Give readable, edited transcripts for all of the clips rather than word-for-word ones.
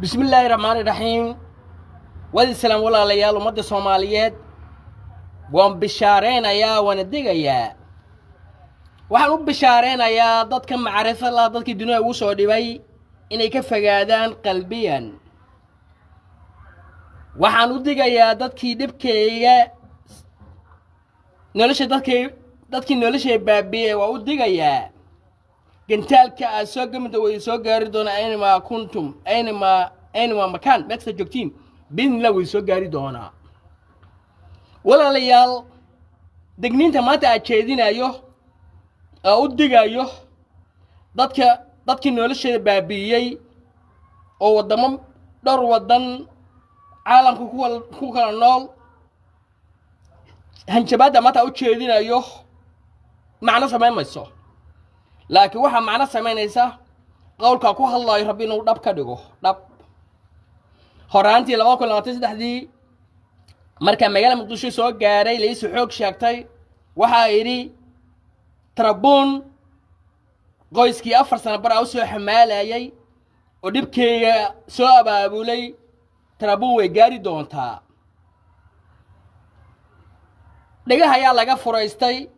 Bismillaahi raxmaani raxiim. Wadi salaam, walaalayaal, ummadda Soomaaliyeed. Waan bishaareynayaa, waana degayaa. Waxaan u bishaareynayaa dadka macrifo lah, dadkii dunida ugu soo dhibay inay ka fogaadaan qalbiyan. Waxaan u digayaa dadkii dhibkayga nolosha, dadkii noloshay baabi'ey waa u digayaa. Gantaalka aad soo gamida way soo gaari doonaa. Aynamaa kuntum, aynamaa makaan, meel kasta joogtiin, biidnillah way soo gaari doonaa. Walaalayaal, degniinta maanta aad jeedinayo oo u digayo dadka, dadkii nolosheeda baabi'iyey oo waddamo, dhowr waddan caalamka ku kala nool, hanjabaadda maanta u jeedinayo macno samayn mayso, laakiin waxaa macno samaynaysa qowlkaa ku hadlayo Rabbi inuu dhab ka dhigo dhab. Horaantii 2023-dii, markaa magaalada Muqdisho soo gaaray, laisu xoog sheegtay, waxaa idhi Tarabuun qoyskii 4 sano bar a u soo xamaalayay oo dhibkayga soo abaabulay, Tarabuun way gaari doontaa. Dhagaha ayaa laga furaystay,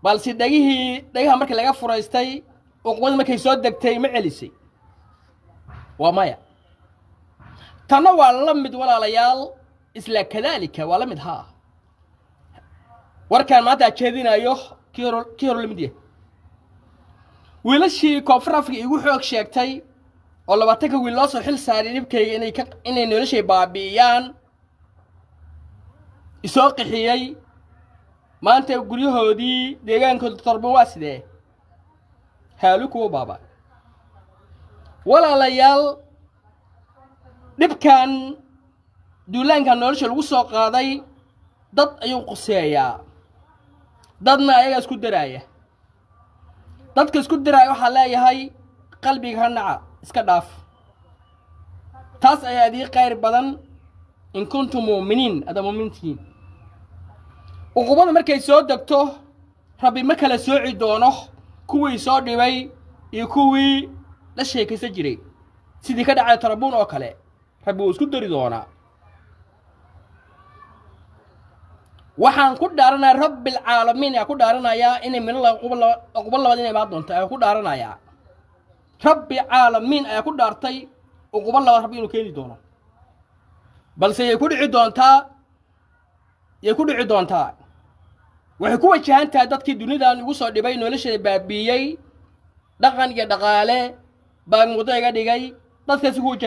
balse dhegihii dhagaha markii laga furaystay, uqbadii markay soo degtay, ma celisay? Waa maya. Tanna waa la mid, walaalayaal, isla kadaalika waa la mid. Haa, warkaan maanta aad jeedinayo kii hor la mid yahay. Wiilashii Koonfur Afrika igu xoog sheegtay oo 20-ka wiil loo soo xil saaray dhibkayga inay noloshay baabi'iyaan, isoo qixiyey, maanta guryahoodii deegaankooda Torban waa sidee? Haalu kuwa baaba. Walaalayaal, dhibkan duulaankan nolosha lagu soo qaaday dad ayuu quseeyaa, dadna ayagaa isku daraaya. Dadka isku daraaya waxaa leeyahay: qalbiga ka naca, iska dhaaf. Taas ayaa idii khayr badan in kuntum mu'miniin, haddaa mu'miniin tihiin. Uqubada markay soo degto, Rabbi ma kala sooci doono kuwii soo dhibay iyo kuwii la sheekaysan jiray. Sidii ka dhacay Tarabuun oo kale, Rabbi wuu isku dari doonaa. Waxaan ku dhaaranayaa Rabbilcaalamiin, ayaa ku dhaaranayaa inay midho uqubo labaad inay imaan doonto ayaa ku dhaaranayaa. Rabbi caalamiin ayaa ku dhaartay uqubo labaad Rabbi inuu keeni doono, balse yay ku dhici doontaa? Yay ku dhici doontaa? Waxay ku wajahan tahay dadkii dunidan igu soo dhibay, nolosheeda baabiiyey, dhaqan iyo dhaqaale baa muddo iga dhigay, dadkaasi ku wajahan.